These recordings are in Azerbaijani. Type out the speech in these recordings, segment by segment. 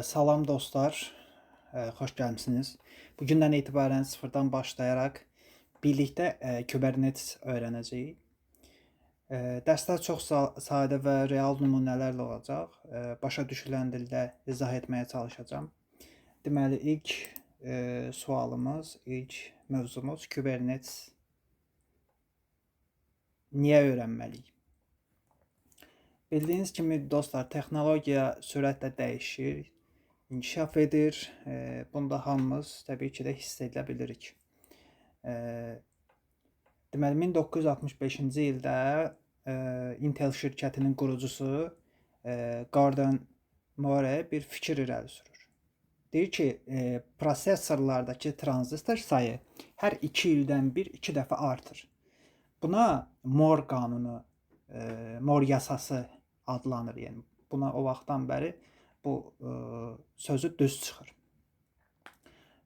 Salam dostlar, xoş gəlmisiniz. Bugündən etibarən sıfırdan başlayaraq birlikdə Kubernetes öyrənəcəyik. Dərslər çox sadə və real nümunələrlə olacaq. Başa düşülən dildə izah etməyə çalışacağam. Deməli, ilk sualımız, ilk mövzumuz Kubernetes niyə öyrənməliyik? Bildiyiniz kimi dostlar, texnologiya sürətlə dəyişir, inkişaf edir. Bunu da hamımız təbii ki də hiss edə bilirik. Deməli 1965-ci ildə Intel şirkətinin qurucusu Gordon Moore bir fikir irəli sürür. Deyir ki, prosesorlardakı tranzistor sayı hər 2 ildən bir 2 dəfə artır. Buna Moore qanunu, Moore yasası adlanır. Yəni buna o vaxtdan bəri bu sözü düz çıxır.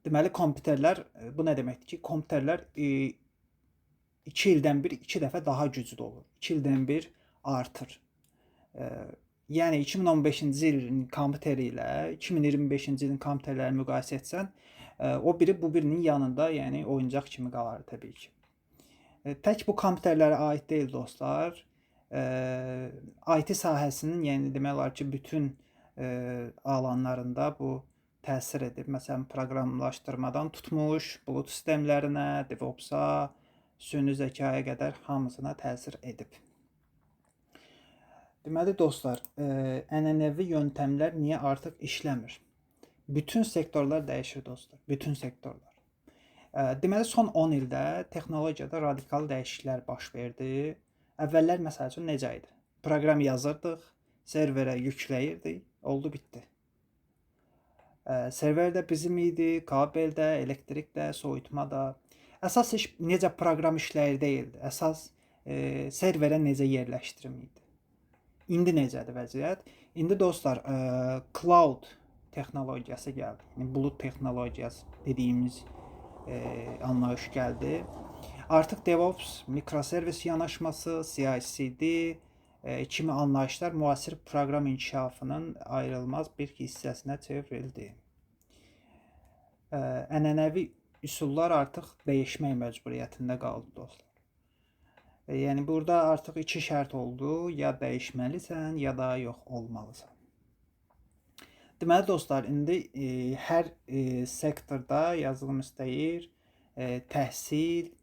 Deməli kompüterlər, bu nə deməkdir ki, kompüterlər 2 ildən bir 2 dəfə daha güclü olur. 2 ildən bir artır. Yəni 2015-ci ilin kompüteri ilə 2025-ci ilin kompüterləri müqayisə etsən, o biri bu birinin yanında, yəni oyuncaq kimi qalar təbii ki. Tək bu kompüterlərə aid deyil dostlar. IT sahəsinin, yəni demək olar ki, bütün alanlarında bu təsir edib. Məsələn, proqramlaşdırmadan tutmuş, bulut sistemlərinə, DevOps-a, süni zəkaya qədər hamısına təsir edib. Deməli dostlar, ənənəvi yöntəmlər niyə artıq işləmir? Bütün sektorlar dəyişir dostlar, bütün sektorlar. Deməli son 10 ildə texnologiyada radikal dəyişikliklər baş verdi. Əvvəllər məsəl üçün necə idi? Proqram yazırdıq, serverə yükləyirdik, oldu bitdi. Server də bizim idi, kabel də, elektrik də, soyutma da. Əsas iş necə proqram işləyir deyildi. Əsas serverə necə yerləşdirim idi. İndi necədir vəziyyət? İndi dostlar, cloud texnologiyası gəldi. Yəni bulut texnologiyası dediyimiz anlayış gəldi. Artıq DevOps, mikroservis yanaşması, CI/CD kimi anlayışlar müasir proqram inkişafının ayrılmaz bir hissəsinə çevrildi. Ənənəvi üsullar artıq dəyişmək məcburiyyətində qaldı dostlar. Yəni burada artıq iki şərt oldu. Ya dəyişməlisən, ya da yox olmalısan. Deməli dostlar, indi hər sektorda yazılım istəyir, təhsil,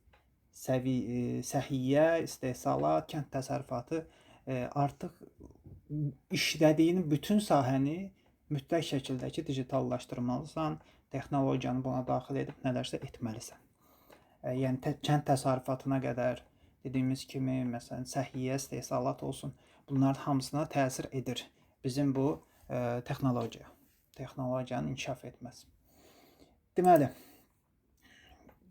səhiyyə, istehsalat, kənd təsərrüfatı, artıq işlədiyin bütün sahəni mütləq şəkildə ki digitallaşdırmalısan, texnologiyanı buna daxil edib nələrsə etməlisən. Yəni kənd təsərrüfatına qədər dediyimiz kimi, məsələn, səhiyyə, istehsalat olsun, bunların hamısına təsir edir bizim bu texnologiyanın inkişaf etməsi. Deməli,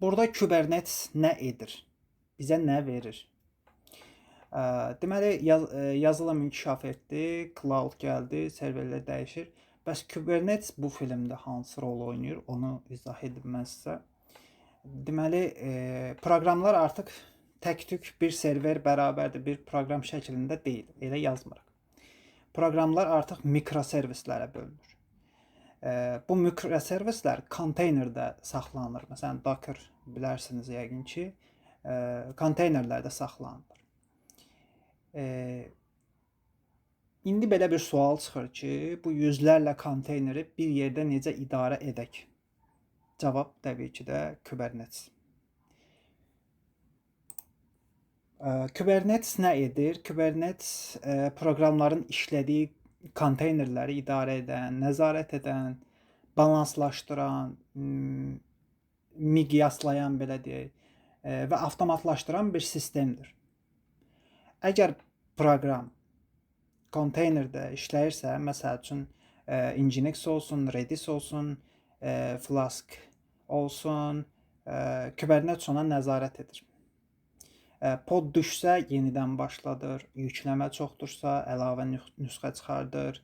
burada Kubernetes nə edir? Bizə nə verir? Deməli, yazılım inkişaf etdi, cloud gəldi, serverlər dəyişir. Bəs Kubernetes bu filmdə hansı rol oynayır? Onu izah edim mən sizə. Deməli, proqramlar artıq tək-tük bir server bərabərdir bir proqram şəklində deyil. Elə yazmırıq. Proqramlar artıq mikroservislərə bölünür. Bu mikroservislər konteynerdə saxlanılır. Məsələn, Docker bilərsiniz yəqin ki, konteynerlərdə saxlanılır. İndi belə bir sual çıxır ki, bu yüzlərlə konteyneri bir yerdə necə idarə edək? Cavab təbii ki də Kubernetes. Kubernetes nə edir? Kubernetes proqramların işlədiyi konteynerləri idarə edən, nəzarət edən, balanslaşdıran, miqyaslayan belə deyək, və avtomatlaşdıran bir sistemdir. Əgər proqram konteynerdə işləyirsə, məsəl üçün Nginx olsun, Redis olsun, Flask olsun, Kubernetes ona nəzarət edir. Pod düşsə yenidən başladır, yükləmə çoxdursa əlavə nüsxə çıxardır.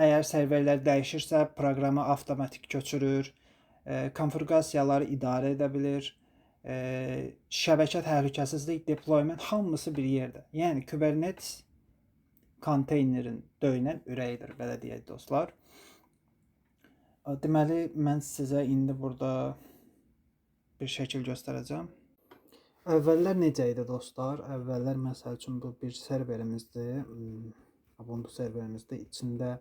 Əgər serverlər dəyişirsə, proqramı avtomatik köçürür, konfiqurasiyaları idarə edə bilir, şəbəkə təhlükəsizlik, deployment hamısı bir yerdə. Yəni Kubernetes konteynerin döyünən ürəyidir, belə deyək dostlar. Deməli, mən sizə indi burada bir şəkil göstərəcəm. Əvvəllər necə idi dostlar? Əvvəllər məsəl üçün bu bir serverimizdir. Ubuntu serverimizdir. İçində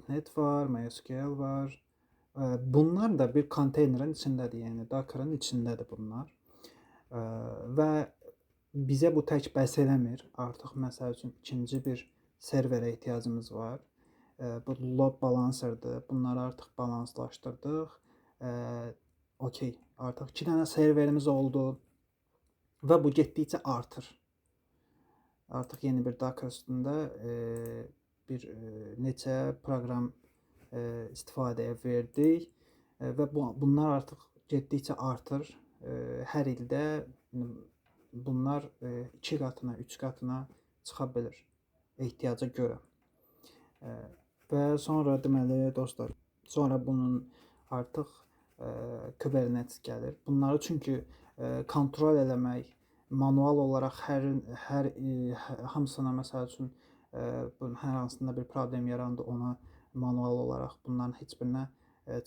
.NET var, MySQL var. Bunlar da bir konteynerin içindədir, yəni Docker'ın içindədir bunlar. Və bizə bu tək bəs eləmir. Artıq məsəl üçün ikinci bir serverə ehtiyacımız var. Bu load balancerdır. Bunları artıq balanslaşdırdıq. Okey, artıq 2 dənə serverimiz oldu və bu getdikcə artır. Artıq yeni bir Docker üstündə bir neçə proqram istifadəyə verdik və bunlar artıq getdikcə artır. Hər ildə bunlar 2 qatına, 3 qatına çıxa bilir ehtiyaca görə. Və sonra deməli dostlar, sonra bunun artıq Kubernetes gəlir. Bunları çünki kontrol eləmək, manual olaraq hər hamısına məsəl üçün bunun hər hansında bir problem yarandı, ona manual olaraq bunların heç birinə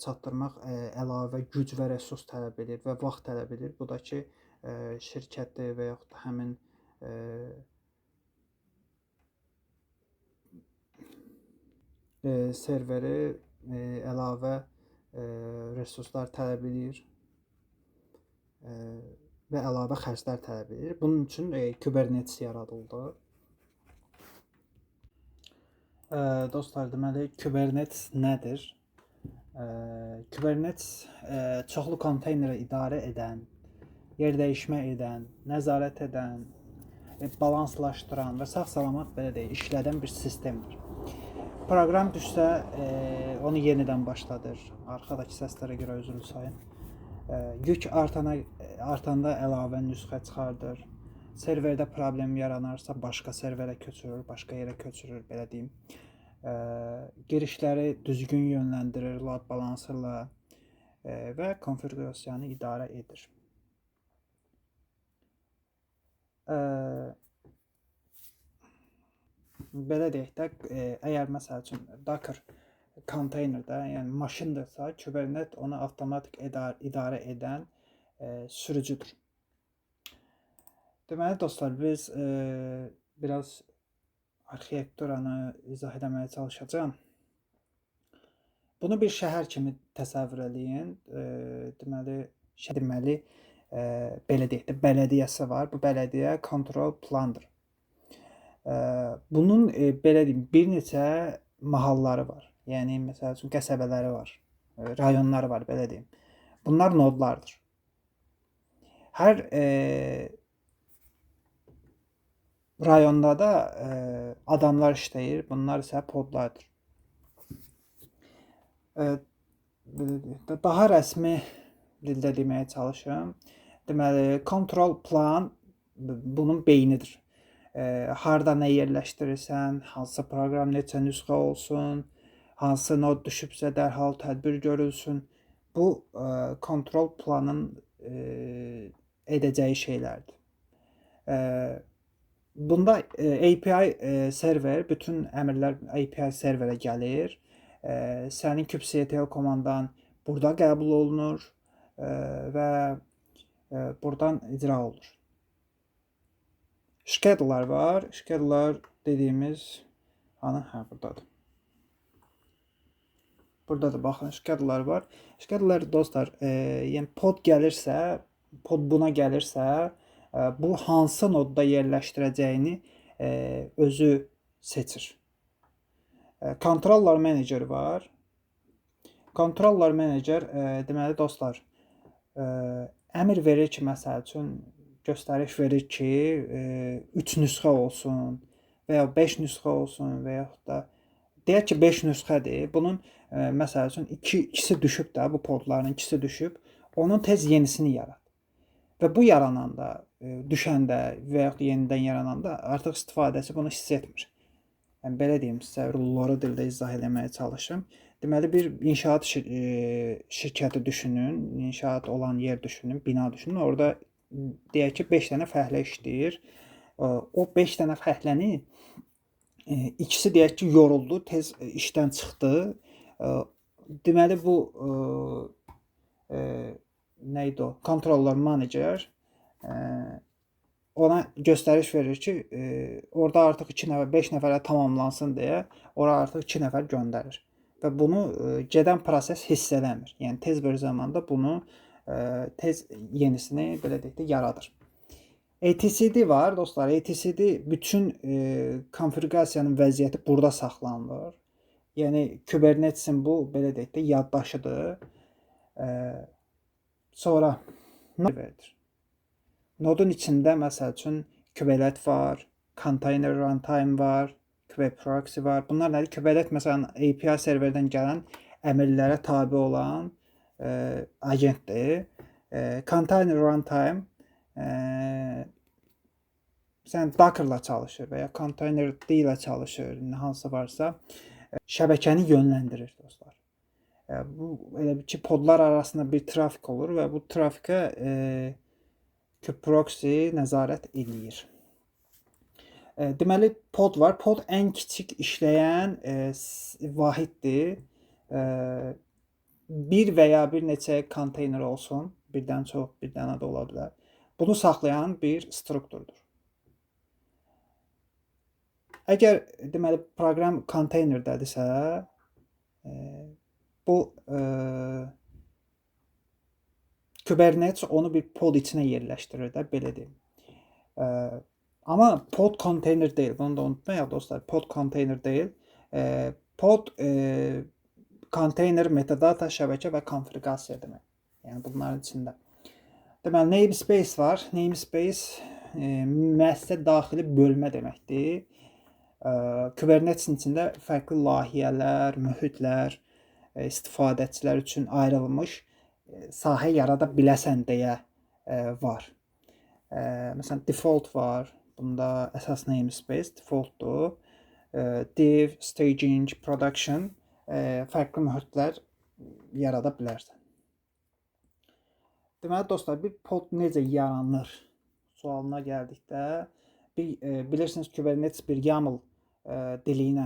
çatdırmaq əlavə güc və resurs tələb edir və vaxt tələb edir. Bu da ki, şirkəti və yaxud da həmin serveri əlavə resurslar tələb edir və əlavə xərclər tələb edir. Bunun üçün Kubernetes yaradıldı. Dostlar, deməli, Kubernetes nədir? Kubernetes çoxlu konteyneri idarə edən, yer dəyişmə edən, nəzarət edən, balanslaşdıran və sağ-salamat belə deyək, işlədən bir sistemdir. Proqram düşsə, onu yenidən başladır. Arxadakı səslərə görə üzrlü sayın. Yük artanda əlavə nüsxə çıxardır. Serverdə problem yaranarsa başqa serverə köçürür, başqa yerə köçürür, belə deyim. Girişləri düzgün yönləndirir load balancerla və konfiqurasiyanı idarə edir. Belə deyək də, əgər məsəl üçün Docker konteynerdə, yəni maşındırsa, Kubernetes onu avtomatik idarə edən sürücüdür. Deməli dostlar, biz biraz arxitekturanı izah eləməyə çalışacağam. Bunu bir şəhər kimi təsəvvür eləyin. Deməli, belə deyək də, bələdiyyəsi var. Bu bələdiyyə kontrol plandır. Bunun belə deyim, bir neçə mahalları var. Yəni məsəl üçün qəsəbələri var, rayonları var, belə deyim. Bunlar nodlardır. Hər rayonda da adamlar işləyir. Bunlar isə podlardır. Daha rəsmi dildə deməyə çalışıram. Deməli, kontrol plan bunun beynidir. Harda nə yerləşdirirsən, hansı proqram neçə nüsxə olsun, hansı nod düşübsə dərhal tədbir görülsün. Bu kontrol planın edəcəyi şeylərdir. Bunda API server, bütün əmrlər API serverə gəlir. Sənin kubectl komandan burada qəbul olunur və buradan icra olunur. Scheduler var. Scheduler dediyimiz hanı? Hə, buradadır. Burada da baxın, scheduler var. Scheduler dostlar, yəni pod gəlirsə, pod buna gəlirsə, bu hansı nodda yerləşdirəcəyini özü seçir. Controller Manager var. Controller Manager deməli dostlar, əmr verir ki, məsəl üçün göstəriş verir ki, 3 nüsxə olsun və ya 5 nüsxə olsun və yaxud da deyək ki, 5 nüsxədir. Bunun məsəl üçün ikisi düşüb də, bu podların ikisi düşüb, onun tez yenisini yarat. Və bu yarananda, düşəndə və yaxud da yenidən yarananda artıq istifadəçi bunu hiss etmir. Yəni belə deyim sizə, loru dildə izah eləməyə çalışım. Deməli, bir inşaat şirkəti düşünün, inşaat olan yer düşünün, bina düşünün. Orada deyək ki, 5 dənə fəhlə işləyir. O 5 dənə fəhləni İkisi deyək ki, yoruldu, tez işdən çıxdı. Deməli bu nə idi o? Controller manager ona göstəriş verir ki, orada artıq 2 nəfər, 5 nəfərə tamamlansın deyə ora artıq 2 nəfər göndərir. Və bunu gedən proses hiss eləmir. Yəni tez bir zamanda bunu tez yenisini belə deyək də yaradır. etcd var dostlar. etcd bütün konfiqurasiyanın vəziyyəti burada saxlanılır. Yəni Kubernetes-in bu belə deyək də yaddaşıdır. Sonra node. Nodun içində məsəl üçün kubelet var, container runtime var, kube-proxy var. Bunlar nədir? Kubelet məsələn API serverdən gələn əmrlərə tabe olan agentdir. Container runtime məsələn Docker-la çalışır və ya containerd ilə çalışır, hansı varsa şəbəkəni yönləndirir dostlar. Bu elə bir ki, podlar arasında bir trafik olur və bu trafikə kube-proxy nəzarət eləyir. Deməli pod var. Pod ən kiçik işləyən vahiddir. Bir və ya bir neçə konteyner olsun, birdən çox, bir dənə də ola bilər. Bunu saxlayan bir strukturdur. Əgər deməli proqram konteynerdədirsə, bu Kubernetes onu bir pod içinə yerləşdirir də, belə deyim. Amma pod konteyner deyil. Bunu da unutmayaq dostlar. Pod konteyner deyil. Pod konteyner, metadata, şəbəkə və konfiqurasiya demək. Yəni bunların içində. Deməli namespace var. Namespace müəssisə daxili bölmə deməkdir. Kubernetes-in içində fərqli layihələr, mühitlər, istifadəçilər üçün ayrılmış sahə yarada biləsən deyə var. Məsələn default var. Bunda əsas namespace defaultdur. Dev, staging, production fərqli mühitlər yarada bilərsən. Deməli dostlar, bir pod necə yaranır sualına gəldikdə bir bilirsiniz Kubernetes bir YAML dili ilə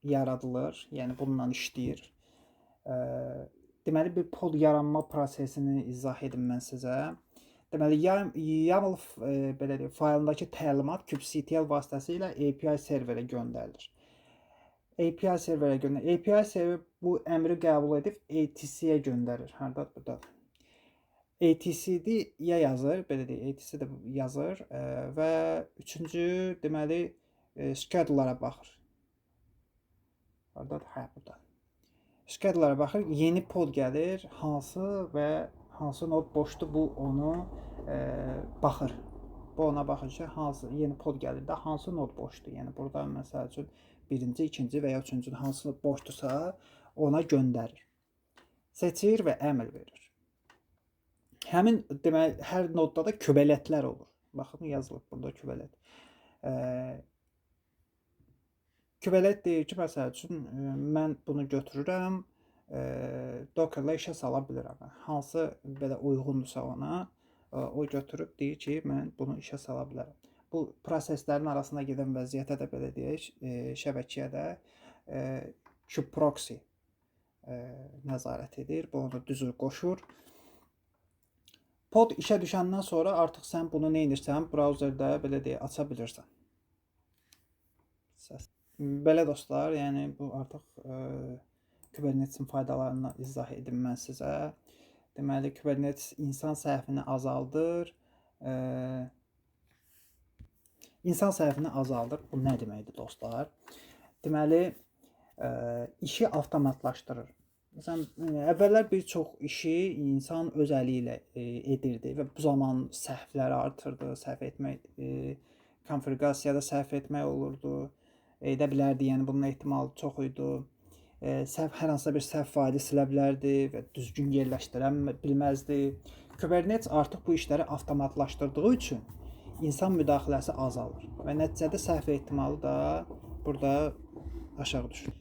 yaradılır, yəni bununla işləyir. Deməli bir pod yaranma prosesini izah edim mən sizə. Deməli YAML belə deyək, faylındakı təlimat kubectl vasitəsilə API serverə göndərilir. API serverə göndərilir. API server bu əmri qəbul edib ATC-yə göndərir. Hardadır? Burdadır. etcd-yə yazır, belə deyək, etc də yazır və üçüncü deməli schedule'lara baxır. Hardadır? Hə, burada. Schedule'lara baxır, yeni pod gəlir, hansı və hansı nod boşdur, bu onu baxır. Bu ona baxır ki, hansı yeni pod gəlir də hansı nod boşdur. Yəni burada məsəl üçün birinci, ikinci və ya üçüncü hansı boşdursa ona göndərir. Seçir və əmr verir. Həmin deməli hər nodda da kubeletlər olur. Baxın yazılıb burada kubelet. Kubelet deyir ki, məsəl üçün mən bunu götürürəm, Dockerla işə sala bilirəm. Hansı belə uyğundursa ona, o götürüb deyir ki, mən bunu işə sala bilərəm. Bu proseslərin arasında gedən vəziyyətə də belə deyək, şəbəkəyə də kube-proxy nəzarət edir. Bu onu düzür, qoşur. Pod işə düşəndən sonra artıq sən bunu nə edirsən? Brauzerdə belə deyək, aça bilirsən. Səs. Belə dostlar, yəni bu artıq Kubernetes-in faydalarını izah edim mən sizə. Deməli, Kubernetes insan səhvini azaldır. İnsan səhvini azaldır. Bu nə deməkdir dostlar? Deməli, işi avtomatlaşdırır. Məsələn, əvvəllər bir çox işi insan öz əli ilə edirdi və bu zaman səhvlər artırdı, səhv etmək, konfiqurasiyada səhv etmək olurdu, edə bilərdi, yəni bunun ehtimalı çox idi. Səhv, hər hansısa bir səhv faylı silə bilərdi və düzgün yerləşdirə bilməzdi. Kubernetes artıq bu işləri avtomatlaşdırdığı üçün insan müdaxiləsi azalır və nəticədə səhv ehtimalı da burada aşağı düşür.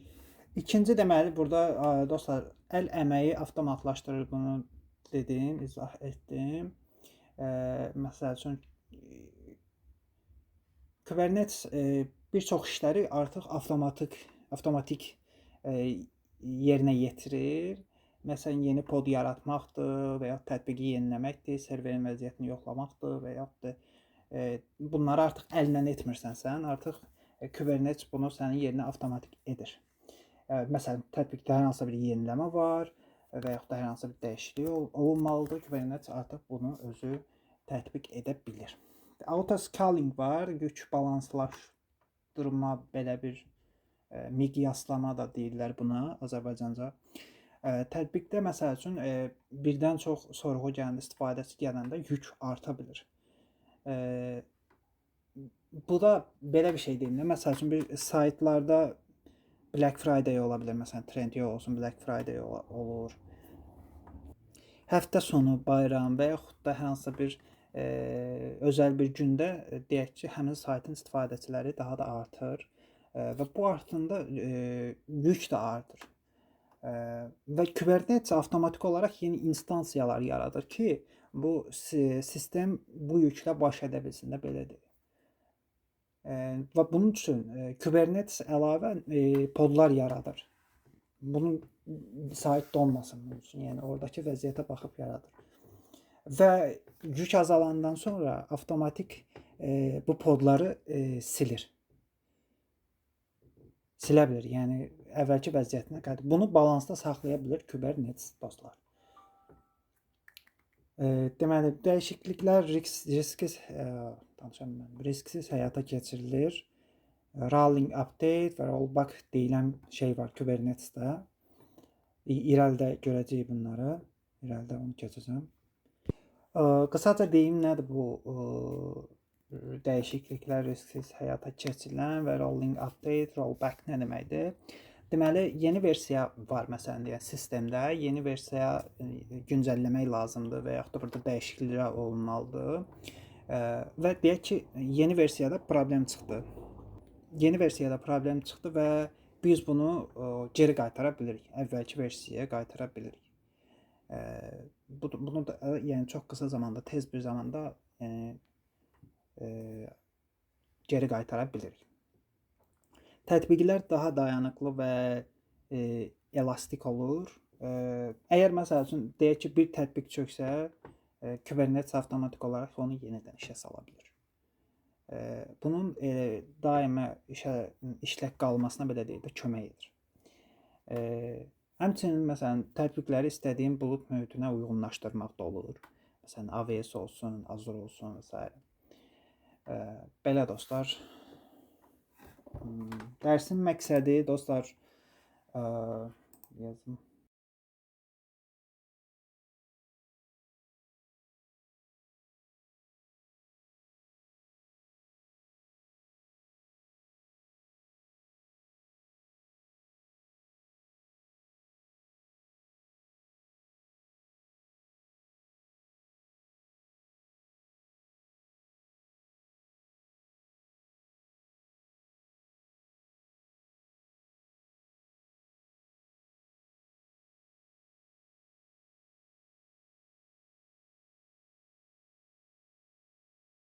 İkinci deməli burada dostlar əl əməyi avtomatlaşdırır, bunu dedim, izah etdim. Məsəl üçün Kubernetes Bir çox işləri artıq avtomatik yerinə yetirir. Məsələn, yeni pod yaratmaqdır və ya tətbiqi yeniləməkdir, serverin vəziyyətini yoxlamaqdır və yaxud da bunları artıq əllə etmirsən sən, artıq Kubernetes bunu sənin yerinə avtomatik edir. Məsələn, tətbiqdə hər hansısa bir yeniləmə var və yaxud da hər hansısa bir dəyişiklik olunmalıdır. Kubernetes artıq bunu özü tətbiq edə bilir. Autoscaling var, yük balanslaşdırma, belə bir miqyaslama da deyirlər buna Azərbaycanca. Tətbiqdə məsəl üçün birdən çox sorğu gələndə, istifadəçi gələndə yük arta bilir. Bu da belə bir şey deyim də. Məsəl üçün bir saytlarda Black Friday ola bilər. Məsələn, Trendyol olsun, Black Friday olur. Həftə sonu, bayram və yaxud da hər hansısa bir özəl bir gündə deyək ki, həmin saytın istifadəçiləri daha da artır və bu artanda yük də artır. Və Kubernetes avtomatik olaraq yeni instansiyalar yaradır ki, bu sistem bu yüklə baş edə bilsin də, belə deyək. Və bunun üçün Kubernetes əlavə podlar yaradır. Bunun sayt donmasın bunun üçün. Yəni oradakı vəziyyətə baxıb yaradır. Və yük azalandan sonra avtomatik bu podları silir. Silə bilir. Yəni əvvəlki vəziyyətinə qayıdır. Bunu balansda saxlaya bilir Kubernetes, dostlar. Deməli, dəyişikliklər risksiz, danışam mən, risksiz həyata keçirilir. Rolling update və rollback deyilən şey var Kubernetesdə. İrəlidə görəcəyik bunları. İrəlidə onu keçəcəm. Qısaca deyim nədir bu dəyişikliklər risksiz həyata keçirilən və rolling update, rollback nə deməkdir? Deməli, yeni versiya var məsələn deyək sistemdə, yeni versiya güncəlləmək lazımdır və yaxud da burada dəyişikliklər olunmalıdır. Və deyək ki, yeni versiyada problem çıxdı. Yeni versiyada problem çıxdı və biz bunu geri qaytara bilirik. Əvvəlki versiyaya qaytara bilirik. Bunu da yəni çox qısa zamanda, tez bir zamanda yəni geri qaytara bilirik. Tətbiqlər daha dayanıqlı və elastik olur. Əgər məsəl üçün deyək ki, bir tətbiq çöksə, Kubernetes avtomatik olaraq onu yenidən işə sala bilir. Bunun daima işlək qalmasına belə deyək də kömək edir. Həmçinin məsələn tətbiqləri istədiyin bulud mühitinə uyğunlaşdırmaq da olur. Məsələn AWS olsun, Azure olsun və s. Belə dostlar. Dərsin məqsədi dostlar, yazım.